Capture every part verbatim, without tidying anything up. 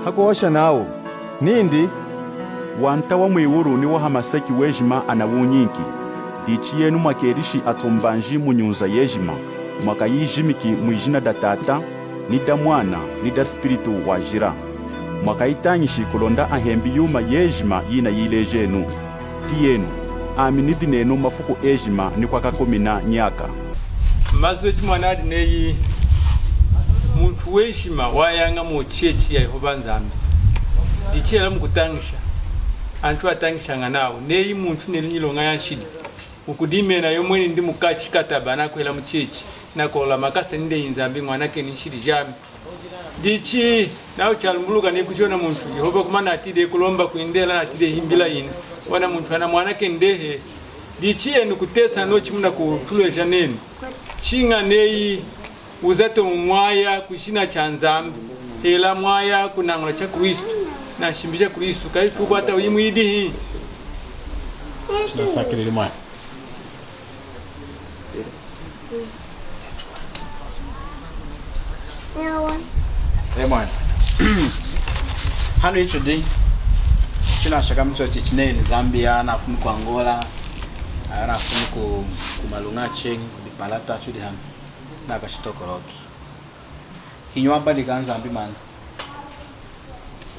Hakuhosha nawu nindi, Wanta wa mwiwulu ni wa hamaseki wejima anawunyinki. Dichi yenu mwakelishi atumbanji mu nyunza yejima, mwakayijimiki mwijina da Tata, ni da Mwana, ni da Spiritu Wajila. Mwakayitañishi kulonda ahembi yuma yejima yinayilejenu. Tiyenu, ami nidi nenu mafuku ejima ni kwakakumina nyaka. Mazu ejima anadi neyi, muntu wejima wayaña mu chechi ya Yehova Nzambi. Dichi hela mukutañisha, antu atañishaña nawu neyi muntu neli nyiloña ya nshidi, wukudimena yomweni ndi mukachi kataba nakwela mu chechi, nakwolola makasa nindi, Nzambi, ñanakeni nshidi jami. Dichi nawu chalumbuluka neyi kuchi ona muntu, Yehova kumana atile kulomba kwindi hela natile himbila yindi, ona muntu anamwanakeni dehi. Dichi enu kutesa nochi munakutuleja nenu, chiña neyi wuzate mwaya kujina cha Nzambi, hela mwaya kunañula cha Kristu, na nshimbi ja Kristu, kayi tukwata uyi mwidihi. Chinasakilili mwaya. E mwana. Hanu ichudi chinashakami chochi chineni Zambia, anafumi ku Angola, anafumi ku, ku Malunga Cheng, ku Dipalata, chudi hanu. Nakashitokoloki. Hinyi wabadika Nzambi mwana?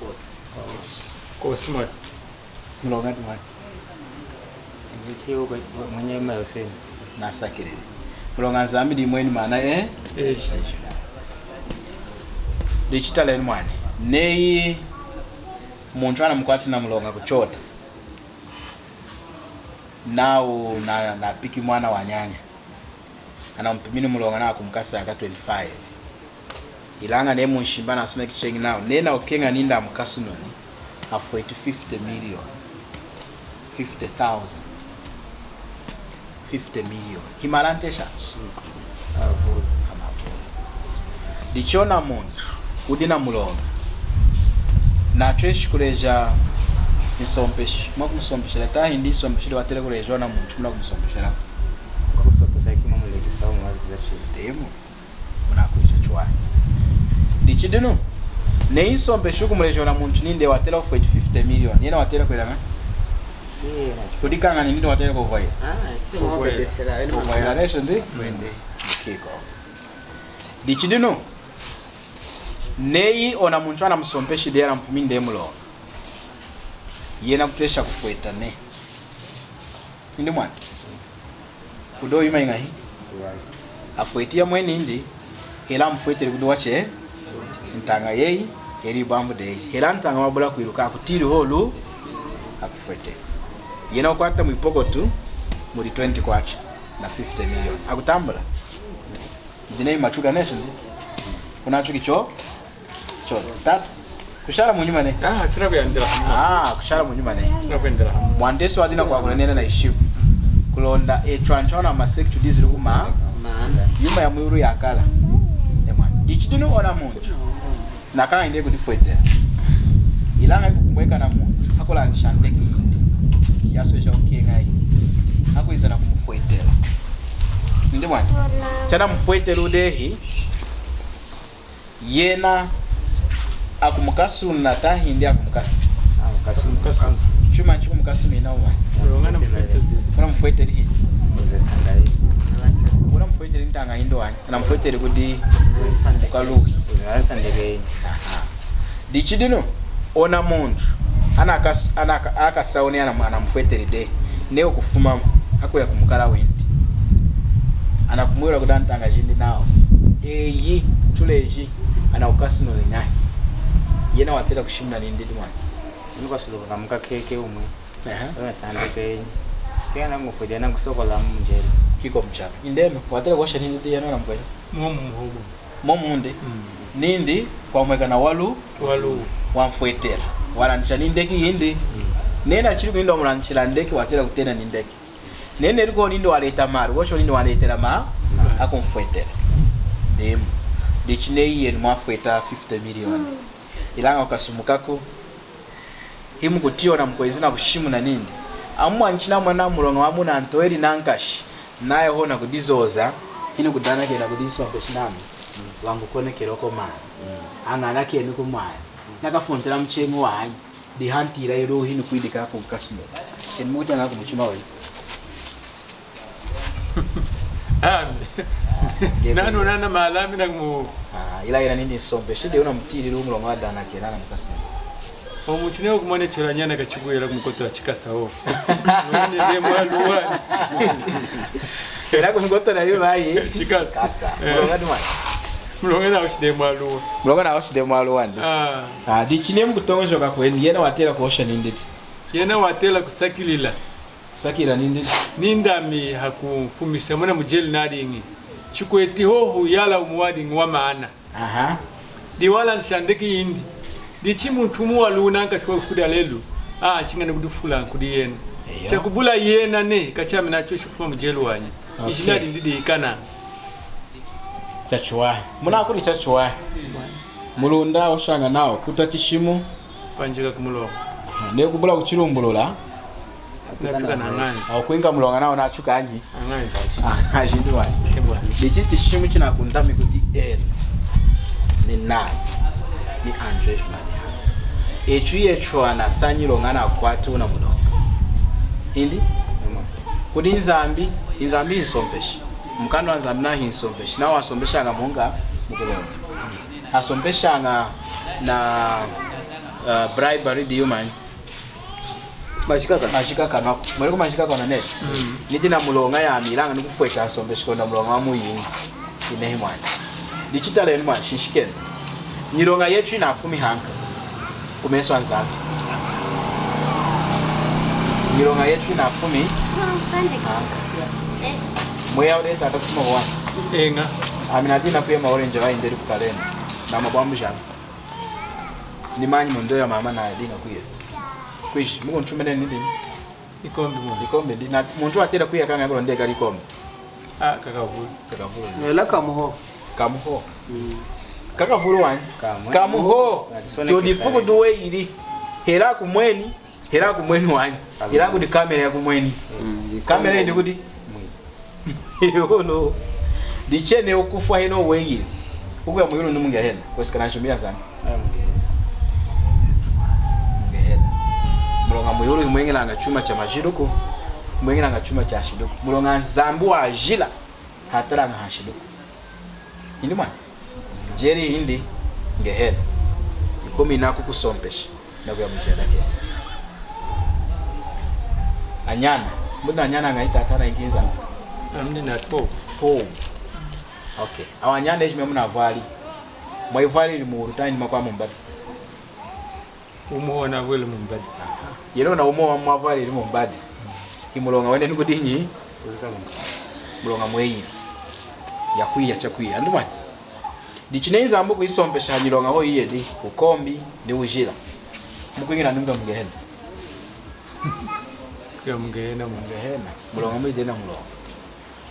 Kosi. Kosi mwana. Muloña ndi mwana. Nziki ukwe mwenye yuma yoseni. Nasakilili. Muloña Nzambi dimweni mwana, eh? Eji. Dichi talenu mwana. Neyi muntu anamukwati na muloña kuchota. Nawu na, napiki mwana wanyanya. Anamupimini muloña nakumukasa aka twenty-five. Ilaña neyi munshimbi anasoneki cheñi nawu, neyi nakukeña nindi amukasununi, afweti fifty million. Fifty thousand. Fifty million. Himali antesha? Amavulu. Dichi ona muntu wudi na muloña natweshi kuleja nsompeshi mwakumusompeshela, tahindi nsompeshi diyi watela kuleja ona muntu munakumusompeshela? Kwakusompesha kimwe mulekisa umwe waziza chini. Demu. Munakwicha chiwahi. Dichi dinu, neyi nsompeshi wukumuleja ona muntu nindi watela kufweta fifty million, yena watela kwila ñahi? Kudikañanya nindi watela kuvwahila. Kuvwahila. Kuvwahila, neshi ndi? Mukiko. Dichi dinu, neyi ona muntu anamusompeshi dehi, anamupimini dehi muloña, yena kutwesha kufweta nehi. Indi mwana. Kudi yuma yiñahi? Afweti yomweni indi, hela amufweteli kudi wacheñi, ntaña yeyi, hela ibwambu deyi. Hela ntaña wabula kwiluka, akutili holu, akufweteli. Yena wukwata mwipokotu mudi twenty kwacha na fifty million. Akutambula? Dinu matuka neshi ndi. Kunachuki cho? Cho, tata. Kushala munyuma nehi. Ah, tunakuyendela hamu. Ah, kushala munyuma nehi. Tunakuyendela hamu. Mwanta Yesu wadiña nakwakula nenu na ishiku. Kulonda etu antu amaseki tudizili kuma. Yuma yamwiwulu yakala. E mwana. Dichi dinu ona muntu nakañanyi dehi kudifwetela. Ilaña ikukumwekana muntu hakulandisha ndeki yindi, yasweja kukeñayi, hakwinza nakumufwetela. Indi mwana. Chanamufweteli dehi, yena akumukasuna tahindi akumukasa? Akumukasa. Chuma chikumukasunina mwana. Wunamufweteli hinyi? Wunamufweteli ntaña yindi wanyi? Anamufweteli kudi mukaluwi. Aha. Dichi dinu, ona muntu, anakas-, anaka-, akasawuni ana-, anamufweteli dehi, neyi wukufumamu, akuya kumukala windi. Anakumwila kudi antaña jindi nawu, eyi, tuleji, anakukasununi ñahi? Yena watela kushimuna nindi mwana. Nukwasuluka kamukakeke umwe. Aha. Ona sanda kenyi. Kena ngufwete nakusokola munjeli. Kiko muchama. Indi enu, watela kuhosha nindi yena namukwenu? Momu muhomu. Momu ndi. Mm. Nindi kwamwekana walu-, waluwi. Wamfwetela. Walandisha nindeki yindi. Mm. Neyi chidi nindi wamulandishila ndeki, watela kutena nindeki. Neyi neluko nindi waleta mali, wosho nindi waletela ma-, mali. Akumfwetela. Demu. Dichi neyi enu mwafweta fifty million. Ilaña wukasumukaku. Himukutiya ona mukwenu nakushimuna nindi, amumwanishina mwana muloña wamuna ntweli nankashi, nayi hohu nakudizoza, hinukudanakena kudi nsompeshi nami, wangukonekela oko mali. Añanakeni ku mali. Nakafuntila mucheñi wanyi, dihantila elu hinu kwidika ku kasino. Keni mukuti anga ku muchima wenu. Ami. Nanu nana malami na mu. Ah, ila ila nindi nsompeshi, diyi wunamutiyilili muloña wadanakena na mukasino. Omu muntu neyi wukumona chola nyana kachikwila ku mukoto wa chikasa wo. Mwene de mwaluwa. Ela ku mukoto na yubayi. Chikasa. Kasa. Eh. Muloña ni mwani. Muloña na ushide mwaluwa. Muloña na ushide mwaluwa ndi. Ah. Ah, dichi neyi mukutoñojoka kwenu, yena watela kuhosha nindi. Yena watela kusakilila. Kusakilila nindi. Nindi ami hakumfumisha muna mujeli nadiñi. Chikweti hohu yala wumu wadiñi wa maana. Aha. Diyi wala nshandeki yindi. Dichi muntu wumu waluwa nankashi wa kudi lelu. Ah, chiña ni kudifula kudi yena. Eyo. Chakubula yena ne, kachami nacho shikuma mujeli wanyi. Okay. Ijina dindi dikana. Chachiwahi. Muna kuli chachiwahi. Mulunda oshaña nawu kuta chishimu. Kwanjika ku muloña. Neyi kubula kuchilumbulula. Nachuka na ñanji. Awu kwinka muloña nawu nachuka anyi? Añanji. Ah, ajindi wanyi. Ebwa. Dichi chishimu chinakundami kudi enu. Ni nani? Ni Andre Jumani. Echu yechu ana sa nyiloña nakwati wuna muloña. Indi? Kudi Nzambi, Nzambi hinsompeshi. Mukanda wa Nzambi nawu hinsompeshi. Nawu asompeshaña munka mukulonda. Asompeshaña na, uh, bribery, do you mind? Majika ka-, majika kanwa. Mwene ku majika kanwa ne. Mm. Nidi na muloña yami, ilaña nikufweta nsompeshi kulonda muloña wa muyingi. Inehi mwani. Dichi talenu mwani, shinshikenu. Nyiloña yetu inafumi hanka kumesu a Nzambi? Nyiloña yetu inafumi hanka? Mweya wudi Tata kufuma kuwansi. Eña. Ami nadiña nakuya ma orange ayindeli ku kalenda. Na mabwambu jami. Ni manyi mundu ya mama nadiña kuya. Kwiji, mukuntumene nidi. Ikombi mu. Ikombi ndi na muntu watela kuya kaña kulonda ekali ikombi. Ah, kakavulu. Kakavulu. Ela kamuho. Kamuho. Mm. Kakavulu wanyi. Kamuho. Kamuho. Todi fuku duwe ili. Hela kumweni. Hela kumweni wanyi. Kamuho. Hela kudi kamera ya kumweni. Mm, kamera yindi kudi? Mwi. Yolo. Dichi neyi wukufwa henohu weyili. Wukuya mwiwulu ni mungehena. Kwesekana nshimbi ya Nzambi. Mungehena. Muloña mwiwulu himweñelaña chuma cha majiluku, himweñelaña chuma cha nshiluku. Muloña Nzambi wajila, hatalaña ha nshiluku. Indi mwani? Jeli indi, ngehena. Ikumi naku kusompesha, nakuya mujela kesi. Anyana, mudi anyana añahi tata na inkinza? Amudi na twelve. Twelve. Okay. Awa anyana ejima munavwali. Mwayivwalili muwulu tahindi mwakwaya mumbadi? Wumu wona wavwalili mumbadi. Yena ona wumu wamwavwalili mumbadi. Imuloña wene nikudinyi? Muloña mweyili. Yakwiya chakwiya. Andi mwani. Dichi neyi Nzambi wukuyisompesha nyiloña hohu yiyedi, wukombi, ni wujila. Mukwiñila nunga mugehena. Kuya mugehena mu. Mugehena. Muloña mwidi na muloña.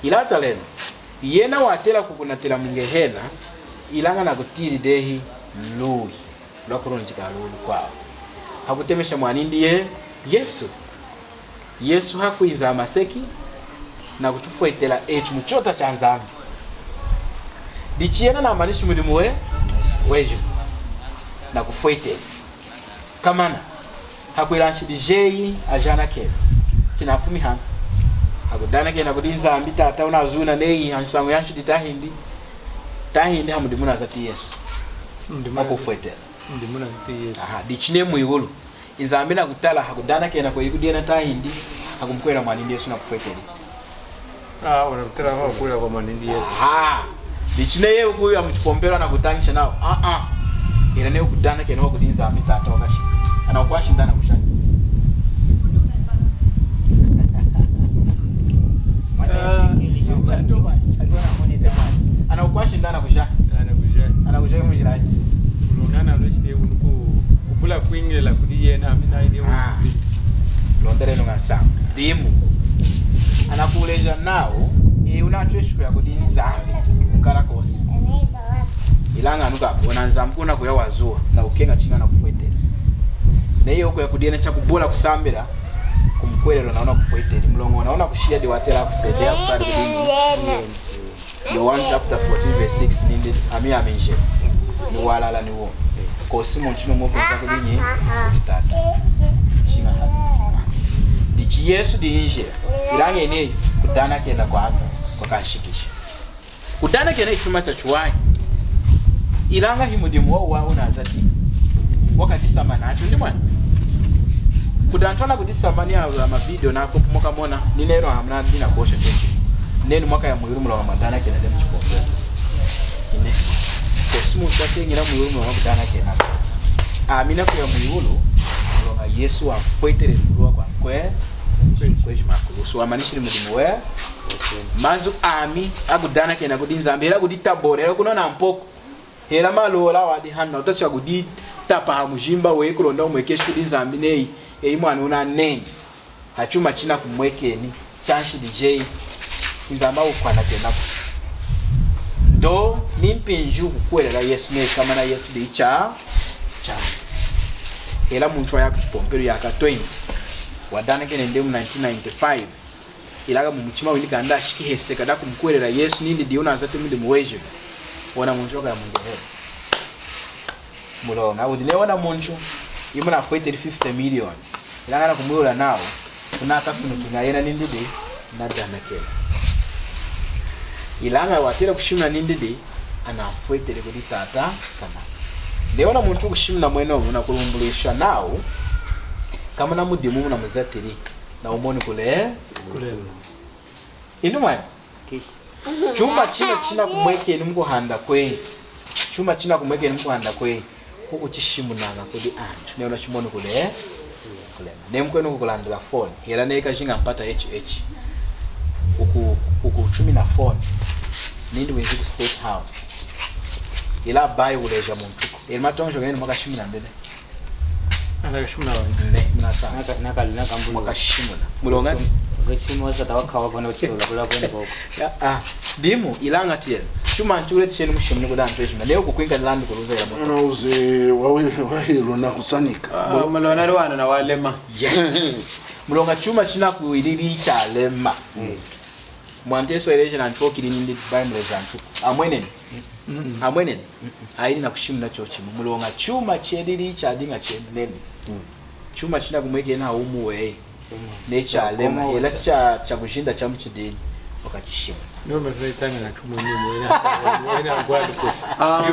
Ilaña talenu, yena watela kukunatila mungehena, ilaña nakutiyili dehi luwi lwakulunjika luwi lukwawu. Hakutemesha mwanindi ye, Yesu. Yesu hakwinza hamaseki nakutufwetela etu muchota cha Nzambi. Dichi yena namanishi mudimu we, wejima. Nakufwetela. Kamana, hakwila nshidi jeyi ajanakena. Chinafumi hanu. Hakudanakena kudi Nzambi Tata wunazuña neyi hansañu ya nshidi tahindi. Tahindi hamudimu wunazati Yesu. Mudimu wunazati. Hakufwetela. Mudimu wunazati Yesu. Aha, dichi neyi mwiwulu. Nzambi nakutala hakudanakena kweyi kudi yena tahindi hakumukuhwelela mwanindi Yesu nakufwetela. Ah, ona kutala kwa kula kwa mwanindi Yesu. Aha. Dichi neyi wukuya muchipompelu anakutañisha nawu, ah, ah. Ela neyi wukudanakena kudi Nzambi Tata wakashika. Anakukwasha nda nakujahi? Ah. Anakukwasha nda nakujahi? Anakujahi. Anakujahi munjilanyi? Kulonda nalo chite unu ku-, kubula kwiñila kudi yena, amina, ili. Ah. Londelenu nsañu. Dimu. Anakuleja nawu, eyi wunatweshi kuya kudi Nzambi, mukala kosi. Ilaña anu kaku, wena Nzambi kunakuya wazuwa, nakukeña chiña nakufwetela. Neyi wukuya kudi yena chakubula kusambila, kumukuhwelela nawu nakufwetela. Muloña ona wunakushiya diyi watela kusete ya kutali kudi Yowanu chapter fourteen verse six, nindi, ami, ami nje, ni walala ni wumi. Kwosi muntu niwumu wukwinza kudinyi? Kudi Tata. Chiña hanu. Dichi Yesu diyi njila. Ilaña neyi kudanakena kwaka kwakanshikisha. Kudanakena hichuma chachiwahi. Ilaña hi mudimu wawuwahi wunazati. Wakadisamba nachu, ndi mwani. Kudi antu anakudisamba ni a, a ma video nakupu mukamona, ni nenu hamuna dina kosha chechi. Nenu mwakaya mwiwulu muloña mwadanakena dehi muchipompelu. Ine. Kwosi muntu wakeñila mwiwulu muloña kudanakena. Ami nakuya mwiwulu, muloña Yesu wafwetele kuluwa kwami kwe, kwejima hakulusu. Wamanishili mudimu we, mazu ami akudanakena kudi Nzambi, hela kuditabola, hela kunona mpoku, hela malola wadi hana, wutachika kuditapa hamujimba weyi kulonda wumwekeshi kudi Nzambi neyi, eyi mwani wunaneni. Hachuma chinakumwekeni, chanshidi jeyi, Nzambi wukwanakenaku. Ndo, ni mpinji wukukuhwelela Yesu, neyi komana Yesu diyi cha, cha. Hela muntu waya kuchipompelu yaaka twenty, wadanakena dehi mu nineteen ninety-five. Ilaña mumuchima windi kanda ashiki heseka dakumukuhwelela Yesu nindi diyi wunazati mudimu wejima. Ona muntu wakaya mungehena. Muloña wudi neyi ona muntu, imunafweteli fifty million. Ilaña nakumwihula nawu, wunakasunuki ñahi yena nindi diyi, nadanakena. Ilaña watela kushimuna nindi diyi, anafweteli kudi Tata Kanana. Neyi ona muntu wukushimuna mwenomu, nakulumbulwisha nawu, komana mudimu munamuzatili, nawumoni kule. Kule. Indi mwani. Chuma china chinakumwekeni mukuhanda kwenyi. Chuma chinakumwekeni mukuhanda kwenyi. Kukuchishimunaña kudi antu. Neyi wunachimoni kule. Kulema. Neyi mukwenu kukulandila phone. Hela neyi kajiña mpata H H. Kuku, kukutumina phone. Nindi winzi ku State House. Ilaña bayi wuleja muntuku. Ela matoñojoka enu mwakashimuna ndene. Anakashimuna wani? Ne, munata. Naka, naka, naka mbulu. Mwakashimuna. Muloña? Kashimuna wasa tawa kawa kona kuchisola kula kwenu koko. Ya, ah. Dimu, ilaña tiyenu. Chuma antu wuleti chenu mushimuni kudi antu ejima. Neyi wukukwinka nilandu kuluza ya moto. Ana uze, wawe, wahelu na kusanika. Ah, mulona ali wana na walema. Yes. Muloña chuma chinakwilili chalema. Mm. Mwanta Yesu eleja nantu okili nindi bayi muleja antu. Amweneni. Mm-mm. Amweneni. Mm-mm. Ayili nakushimuna chochimu. Muloña chuma chelili chadiña cheneni. Mm. Chuma chinakumwekeni hawumi weyi. Mm. Neyi chalema. Hela cha, chakujinda chamuchidinyi. Wakachishimuna. No, mas naitanga na kumwe ni mwena. Mwena ngwani ko. Um,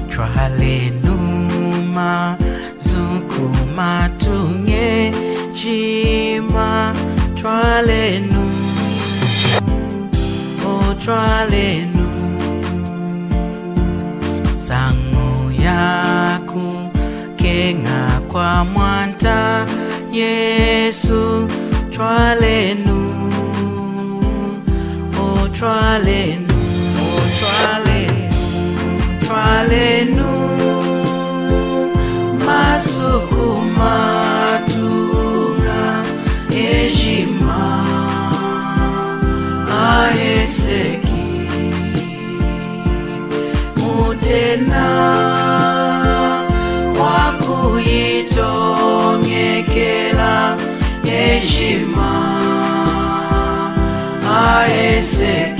Twalenu mazu kumatuña ejima, twalenu, o twalenu, nsañu yakukeña kwa Mwanta Yesu, twalenu, o twalenu, o twalenu, twalenu, mazu kumatuña ejima, aheseki. Mutena wakuyitoñekela ejima, aheseki.